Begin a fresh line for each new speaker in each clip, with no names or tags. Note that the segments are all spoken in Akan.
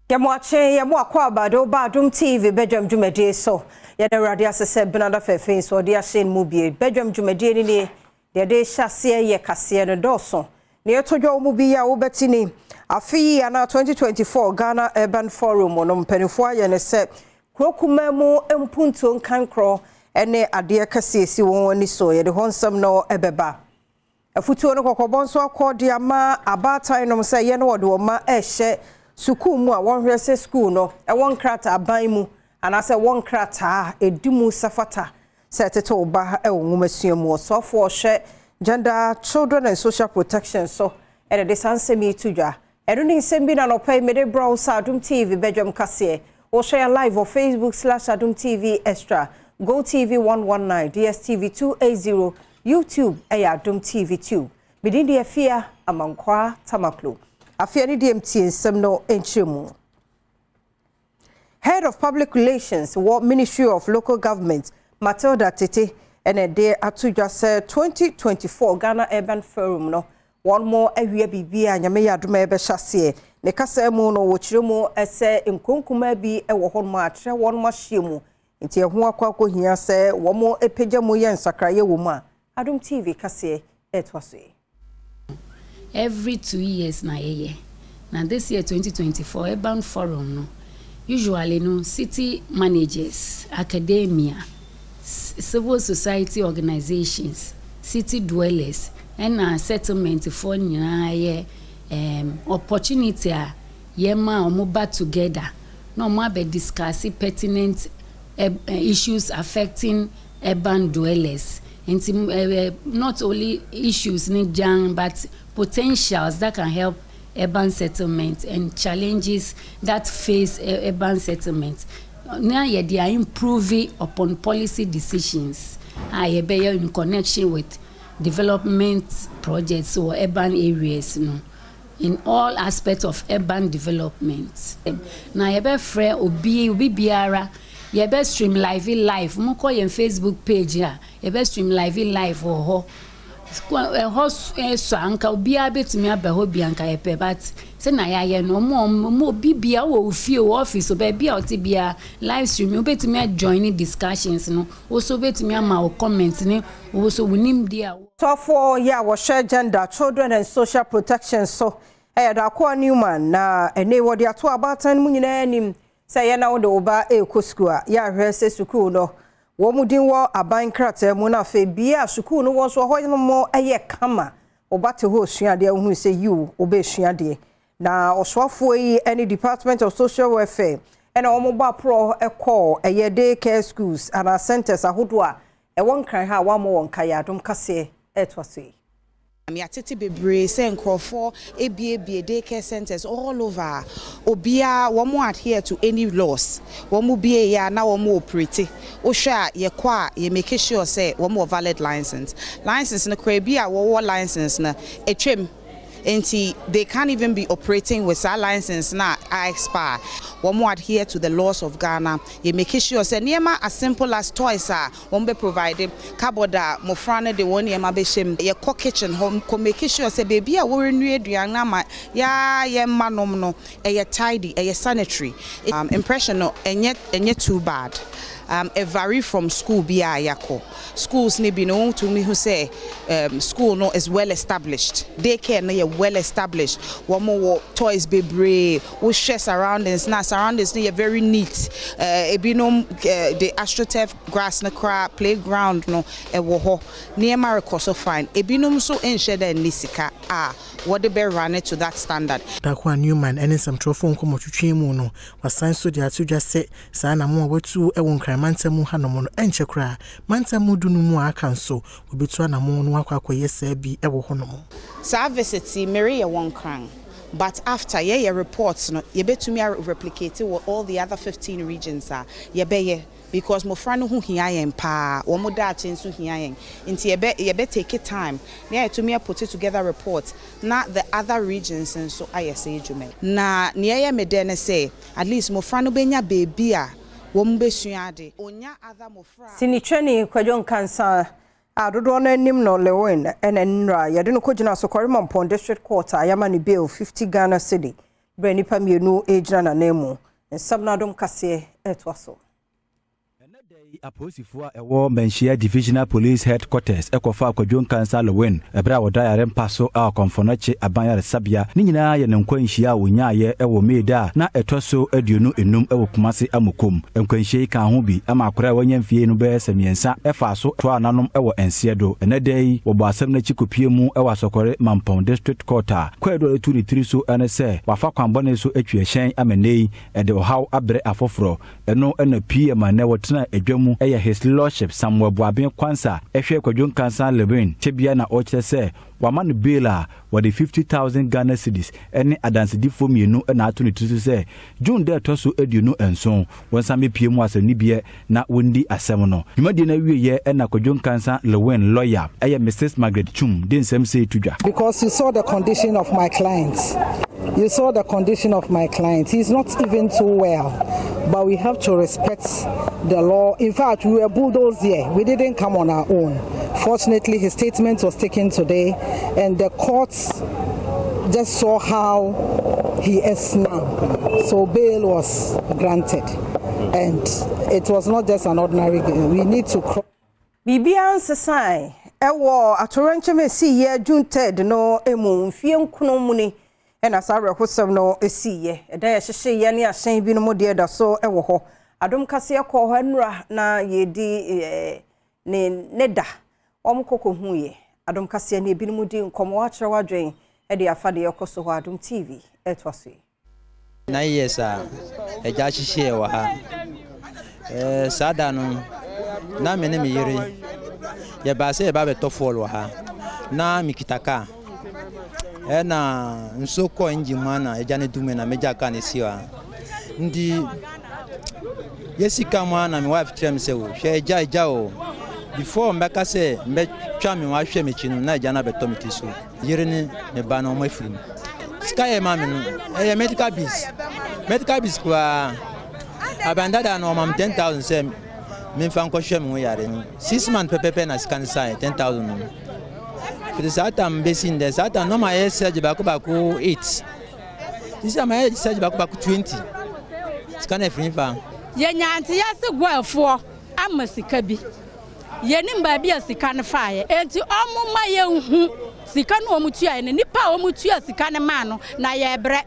Yɛmo akye, yɛmo akɔ abade woba Adom TV badwam dwumadie so. Yɛda Awurade ase sɛ benada fɛfɛ yi so ɔde ahyɛ no mu bie. Badwam dwumadie no nie, deɛ yɛde hyɛ aseɛ yɛ kaseɛ no dɔɔso. Nea ɛto dwa wɔ mu bi a wobɛte ni, afe yi anaa 2024 Ghana Urban Forum no mpanimfoɔ ayɛ ne sɛ kuro kumaa mu mpuntuo nkankorɔ ne adeɛ kɛseɛ si wɔn ani so. Yɛde hɔ nsɛm no ɛbɛba. Afutuo no kɔkɔbɔ nso akɔ de ama abaatan nom sɛ yɛn wɔde wɔn mma ɛrehyɛ sukuu mu a wɔnhwɛ sɛ sukuu no ɛwɔ nkrataa ban mu anaasɛ ɛwɔ nkrataa a ɛdi mu safata sɛ ɛtete wo ba ɛwɔ nwomasua mu. Ɔsɔfoɔ ɔhwɛ Gender, Children and Social Protection so ɛna de saa nsɛm yi to dwa. Ɛno ne nsɛm bi na nɔpɛ yi mede brɛ wo sɛ Adom TV badwam kaseɛ. Wɔhwɛ yɛn live wɔ Facebook /AdomTV Extra, Go TV 119, DSTV 280, YouTube ɛyɛ Adom TV 2. Medin de Afia Amankwaa Tamaklo. Afei ne deɛ mtie nsɛm no nkyerɛ mu. Head of Public Relations wɔ Ministry of Local Government, Matilda Tete, ɛna ɛde ato dwa sɛ 2024 Ghana Urban Forum no wɔn mo awie biribi a Nyame yɛ adom a yɛbɛhyɛ aseɛ. Ne kasa mu no, wɔkyerɛ mu sɛ nkuronkuma bi wɔ hɔnom a akyerɛ wɔn ahyia mu, nti ɛho akɔ akɔhia sɛ wɔn apagya mu yɛ nsakraeɛ wɔ mu a Adom TV kaseɛ ɛtoa so yi.
Every 2 years na yɛyɛ, na this year 2024 Urban Forum no, usually no city managers, academia, civil society organizations, city dwellers ɛna settlement foɔ nyinaa yɛ opportunity a yɛma wɔn ba together na wɔn abɛ discuss pertinent issues affecting urban dwellers. Nti not only issues ni jan but potentials that can help urban settlement and challenges that face urban settlement, na yɛde a improve upon policy decisions a yɛbɛyɛ in connection with development projects wɔ urban areas no, in all aspects of urban development. Na yɛbɛfrɛ obi biara, yɛbɛ stream live. Mokɔ yɛn Facebook page a, yɛbɛ stream live wɔ hɔ. Ɛhɔ sɔ anka obiara bɛtumi aba hɔ bi anka yɛpɛ, but sɛnea yɛayɛ no, ɔmo obi bia wɔ ofie, wɔ office, baabi a ɔte bia, live stream wobɛtumi ajoin discussions no, woso wobɛtumi ama wo comment ne woso wo nimdeɛ a.
Tɔfoɔ yi a wɔhyɛ Gender, Children and Social Protection so ɛyɛ Dakoa Newman, na ɛne wɔde ato abaatan no mu nyinaa anim sɛ yɛn na wode wo ba ɛrekɔ sukuu a, yɛahwɛ sɛ sukuu no wɔn mu din wɔ aban krataa mu, na afei bea a sukuu no wɔ nso hɔ nom yɛ kama. Ɔba te hɔ osua adeɛ, ohun sɛ yiw, ɔbɛsua adeɛ. Na ɔsoafoɔ yi ne Department of Social Welfare ɛna wɔn bɔ aporɔ kɔɔ ɛyɛ day care schools anaa centers ahodoɔ a ɛwɔ Nkran ha a wɔamɔ wɔn nkaeɛ. Adom kaseɛ ɛretoa so yi.
Yɛatete bebree sɛ nkurɔfoɔ ebiebie daycare centers all over. Obiara wɔn adhere to any laws wɔn bie yɛ a na wɔn operate. Wohwɛ a, yɛkɔ a, yɛ make sure sɛ wɔn wɔ valid license no koraa bi a wɔwɔ license no etwam, nti they can't even be operating with saa license na a expire. Wɔn adhere to the laws of Ghana. Yɛ make sure sɛ nneɛma as simple as toys a wɔn bɛ provide, cupboard a mmɔfra no de wɔn nneɛma bɛhyɛ mu, yɛkɔ kitchen hɔ kɔ make sure sɛ beebi a wɔrenua aduane ama yaa yɛn mma nom no ɛyɛ tidy, ɛyɛ sanitary. Impression no ɛnyɛ too bad. It vary from school bi a yɛakɔ. Schools ne bi no, wɔntumi hu sɛ school no is well established, daycare no yɛ well established, wɔn wɔ toys bebree. Wohwɛ surroundings na surroundings no yɛ very neat. Ebinom the astroturf grass no koraa, playground no ɛwɔ hɔ, nneɛma rekɔ so fine. Ebinom nso nhyɛ dɛ nni sika a wɔde bɛ run it to that standard.
Dakoa Newman ne nsɛmtwerɛfoɔ nkɔmmɔtwitwi mu no, wasan so de ato dwa sɛ saa nam a watu wɔ Nkran mantam mu hanom no, ɛnkyɛ koraa mantam mu du no mu a aka nso wɔbɛtu anammɔn no akɔ akɔyɛ saa bi wɔ hɔnom.
Saa visit yi mereyɛ wɔn Nkran, but after yɛyɛ reports no, yɛbɛtumi a replicate wɔ all the other 15 regions a yɛbɛyɛ, because mmɔfra no ho hia yɛn paa, wɔn mo daakye nso hia yɛn, nti yɛbɛ take time na yɛtumi put together report na the other regions nso ayɛ sɛ adwuma. Na nea ɛyɛ me dɛ ne sɛ at least mmɔfra no bɛnya beebi a wɔn bɛsua ade onya other mmɔfra.
Sinitwani Kwadwo Nkansa a dodoɔ no anim no Lewin, ɛna nnura yɛde no kɔgyina so Kɔremampɔn District Court a yɛama no bail 50 Ghana cedi. Berɛ nnipa mmienu regyina n'ananmu. Nsɛm no adom kaseɛ retoa so.
Ɛnnɛ da yi, apolisifoɔ a ɛwɔ Manhyia Divisional Police Headquarters kɔfaa Kwadwo Nkansah Lewin berɛ a ɔda yare mpa so wɔ Kɔmfɔnɔkye Aban Ayaresabea. Ne nyinaa yɛ ne nkwanhyia a ɔnyaaeɛ wɔ May da a na ɛtɔ so 25 wɔ Kumase Amokom. Nkwanhyia yi kaa ho bi ma akwadaa a wanya mfeɛ no bɛyɛ sɛ mmiɛnsa faa so toaa nanom wɔ nseɛ do. Ɛnnɛ da yi, wɔbɔɔ asɛm no akyi kɔpuee mu wɔ Asɔkɔre Mampong District Court a kwaadu a wɔde too ne tiri so ne sɛ wafa kwan bɔne so atwi ɛhyɛn ama nnɛ yi ɛde ɔhaw abrɛ afoforɔ. Ɛno na pii ma nnɛ wɔtena adwa mu yɛ His Lordship Samuel Boaben Quansah hwɛ Kwadwo Nkansah Lewin tebea na ɔkyerɛ sɛ wama no bail a wɔde 50,000 Ghana cedis ne adansedifoɔ mmienu na ato ne tiri so sɛ June da ɛtɔ so 27 wɔnsan mmɛpue mu asɛmnibeɛ na wɔndi asɛm no. Dwumadie no awieɛ na Kwadwo Nkansah Lewin lɔya yɛ Misis Margaret Twum de nsɛm sei to dwa.
Because you saw the condition of my client, you saw the condition of my client, he is not even too well, but we have to respect the law. In fact, we were bulldozed here, we didn't come on our own. Fortunately, his statement was taken today and the courts just saw how he is now. So bail was granted and it was not just an ordinary game. We need to cross.
Biribiara nsesae wɔ atoyerɛnkyɛm a ɛsiiɛ June 3rd no mu mfeɛ nkron mu ni ɛna saa awerɛhosɛm no ɛsiiɛ. Ɛdan a ɛhyehyeeɛ ne ahyɛn binom deɛ da so wɔ hɔ. Adom kaseɛ kɔɔ hɔ nnora na yɛdi ne ne da. Wɔn kɔ kɔhuiɛ. Adom kaseɛ ne ebinom di nkɔmmɔ akyerɛ w'adwen de afa deɛ ɛkɔ so hɔ. Adom TV ɛtoa so yi.
9 years a agya ahyehyɛɛ wɔ ha. Saa da no na me ne me yere yɛbaa sɛ yɛba bɛtɔ fuel wɔ ha na mekita kaa ɛna nsuo kɔɔ engine mu ana agya no dum na megya kaa no si hɔ a nti yɛsi kaa mu a na me wife kyerɛ me sɛ o hwɛ agya agya o before mbɛka sɛ mbɛtwa me ho ahwɛ m'akyi no na agya no abɛtɔ me ti so. Yere ne me ba no ɔmo afiri mu. Sika yɛ ma me no ɛyɛ medical bills, medical bills koraa. Abandada no ɔma me 10,000 sɛ memfa nkɔhwɛ me ho yare no. 6 months pɛpɛpɛ na sika no sae, 10,000 no. Firi saa tam bɛsi ndɛ, saa tam na ɔma yɛ surgery baako baako eight, sisi ama yɛ surgery baako baako 20. Sika no afiri fa.
Yɛnya nte yɛse goafoɔ ama sika bi, yɛnim baabi a sika no faeɛ, enti ɔmo ma yɛnhu sika no ɔmo tuaeɛ no, nipa a ɔmo tua sika no maa no. Na yɛbrɛ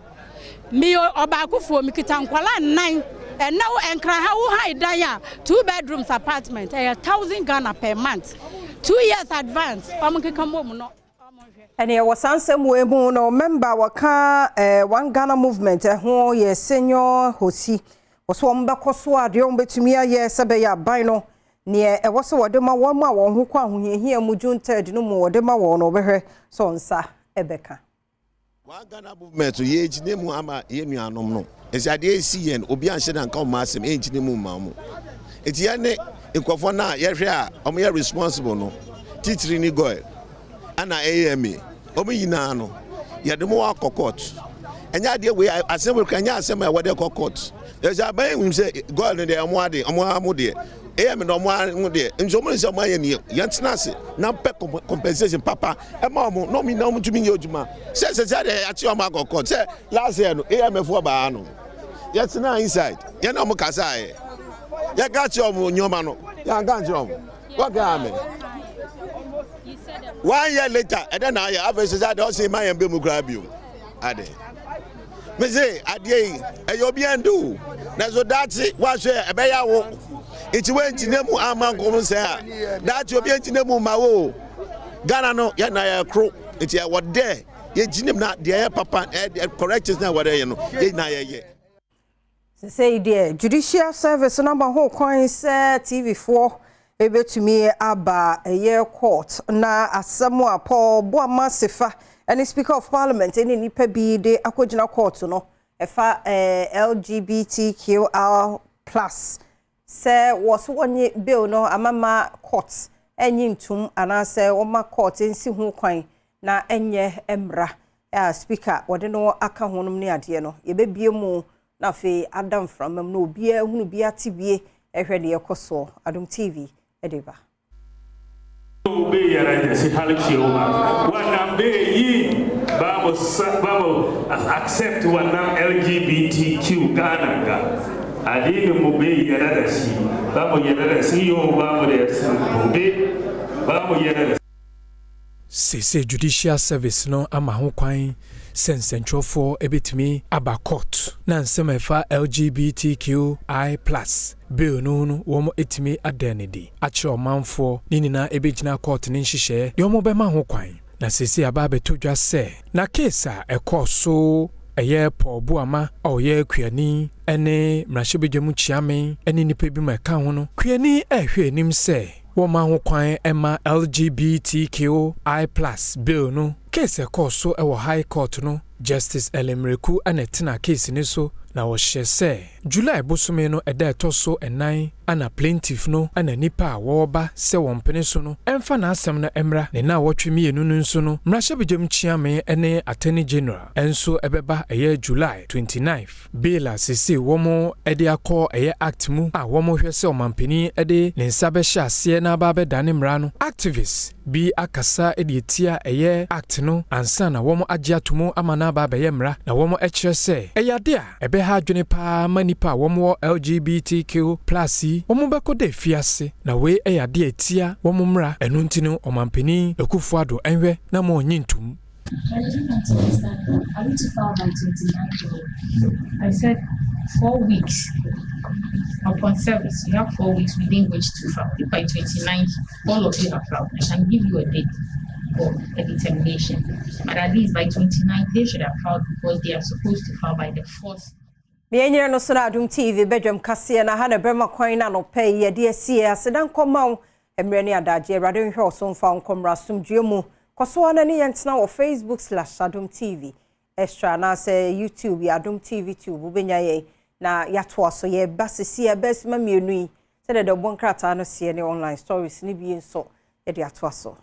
meyɛ ɔbaakofoɔ, mekita nkwalaa nnan. Ɛnɛ wo Nkran ha wo han dan a two bedrooms apartment ɛyɛ 1,000 Ghana per month, 2 years advance. Ɔmo keka mmom no.
Ɛne ɛwɔ saa nsɛm wɔ mu no, member wɔka One Ghana Movement ɛho yɛ Senyo Hosi wɔso wɔn bɛkɔ so a deɛ wɔn bɛtumi ayɛ sɛ bɛyɛ aban no neɛ ɛwɔ sɛ wɔde ma wɔn a wɔn ho kɔ ahohiahia mu June 3rd no mu wɔde ma wɔn no, wɔbɛhwɛ sɛ wɔn nsa ɛbɛka.
One Ghana Movement yɛgyina mu ama yɛn nuanom no. Ɛsɛ adeɛ esi yɛn obi anhyɛ na nka ɔmo asɛm yɛngyina mu ma ɔmo. Eti yɛn ne nkurɔfoɔ no a yɛhwɛ a ɔmo yɛ responsible no, titiri ne GOIL ɛna AMA, ɔmo nyinaa no yɛde mo akɔ court. Ɛnyɛ adeɛ wei asɛm wei kora ɛnyɛ asɛm a wɔde kɔ court. Ɛsɛ aban ehun sɛ GOIL no deɛ ɔmo ade ɔmo amo deɛ AMA no ɔmo amo deɛ nso ɔmo ne sɛ ɔmo ayɛ nie yɛn tena ase na pɛ compensation papa ɛma ɔmo na ɔmo nyinaa ɔmo tumi nyɛ adwuma sɛ deɛ yɛakye ɔmo akɔ court. Sɛ last year no AMA foɔ baa no yɛtena inside yɛn na ɔmo kasa yɛ yɛka kyerɛ ɔmo nneɛma no yɛnka nkyerɛ ɔmo wɔka ame. One year later ɛdɛ na ayɛ afei sɛ adeɛ ɔsɛ ma yɛn bɛ mu koraa bio ade mese adeɛ yi ɛyɛ obi ɛnde o na so daakye wahwɛ ɛbɛyɛ awo nti wɔngyina mu ama nkɔm sɛ a daakye obi ngyina mu ma wo Ghana no yɛn na yɛ koro nti ɛwɔ dɛ yɛgyina mu na deɛ ɛyɛ papa ɛ corrections na ɛwɔ dɛ yɛ no yɛn nyinaa yɛyɛ.
Sesei deɛ Judicial Service no ama ho kwan sɛ TV foɔ ebetumi aba ɛyɛ court na asɛm a Paul Boama Sefa ɛne Speaker of Parliament ɛne nipa bi de akɔgyina court no ɛfa LGBTQR+ sɛ wɔso wɔnye bill no amama court ɛnyi ntum anaasɛ wɔma court nsi ho kwan na ɛnyɛ mmara a Speaker wɔde no aka ho nom ne adeɛ no yɛbɛbie mu na afei ada mframa mu na obiara hunu bi ate bie ɛhwɛ deɛ ɛkɔ soɔ. Adom TV ɛde ba.
Be yɛrɛ si hali ciwo ma wannan be yi ba. Ba mu ba mu accept wannan LGBTQ Ghana ga. Addinin mu bai yarda da shi. Ba mu yarda da shi yau, ba mu da gobe, ba mu yarda da.
Seesei Judicial Service no ama ho kwan sɛ nsɛntwerɛfoɔ bɛtumi aba court na nsɛm a ɛfa LGBTQI+ bill no ho no wɔatumi ada no adi akyerɛ ɔmanfoɔ. Ne nyinaa ɛbɛgyina court ne nhyehyɛeɛ deɛ wɔbɛma ho kwan. Na seesei aba abɛtɔ dwa sɛ na case a ɛkɔɔ so, ɛyɛ Paul Boama a ɔyɛ kuani ne mmarahyɛbadwam kyiame ne nnipa bi ma ɛka ho no, kuani ɛrehwɛ anim sɛ wɔma ho kwan ma LGBTQI+ bill no. Case ɛkɔɔ so wɔ High Court no, Justice Ellen Mireku na ɛtena case ne so, na wɔhyɛ sɛ July bosome no ɛda ɛtɔ so 4 ana plaintiff no ana nipa a wɔreba sɛ wɔn mpene so no ɛmfa n'asɛm no mmra. Ne na wɔtwe 2 no nso no, mmarahyɛbadwam kyiame ne Attorney General nso ɛbɛba, ɛyɛ July 29. Bill a sese wɔn de akɔ ɛyɛ act mu a wɔn hwɛ sɛ ɔmampanin de ne nsa bɛhyɛ aseɛ na aba abɛdane mmara no, activists bi akasa de etia ɛyɛ act no ansa na wɔn agye ato mu ama no aba abɛyɛ mmara, na wɔn kyerɛ sɛ ɛyɛ ade a ɛbɛha adwene paa ma nipa a wɔn wɔ LGBTQ+ yi, wɔn bɛkɔ da efiase, na wei ɛyɛ ade a etia wɔn mmara. Ɛno nti no, ɔmampanin Akufo Addo ɛnhwɛ na ma ɔnyi ntum.
I didn't understand. Are we to file by 29th or?
I said 4 weeks upon service. You have 4 weeks within which to file. If by 29th all of you have filed, I can give you a date for a determination. But at least by 29th, they should have filed because they are supposed to file by the 4th.
Mmiɛnyere no so na Adom TV badwam kaseɛ na ha na bɛma kwan na nɔpɛ yi yɛde asie. Aseda nkɔma wo mmerɛ ne adagye. Awurade nhwɛ wo so mfa nkɔmmra asomdwoe mu. Kɔ so ara ne yɛntena wɔ Facebook/Adom TV Extra anaasɛ YouTube yɛ Adom TV Tube, wobɛnya yɛn na yɛatoa so. Yɛba sisi ɛbɛsima 2 yi sɛdeɛ dɛbɔ nkrataa no seɛ ne online stories ne bi nso yɛde atoa so.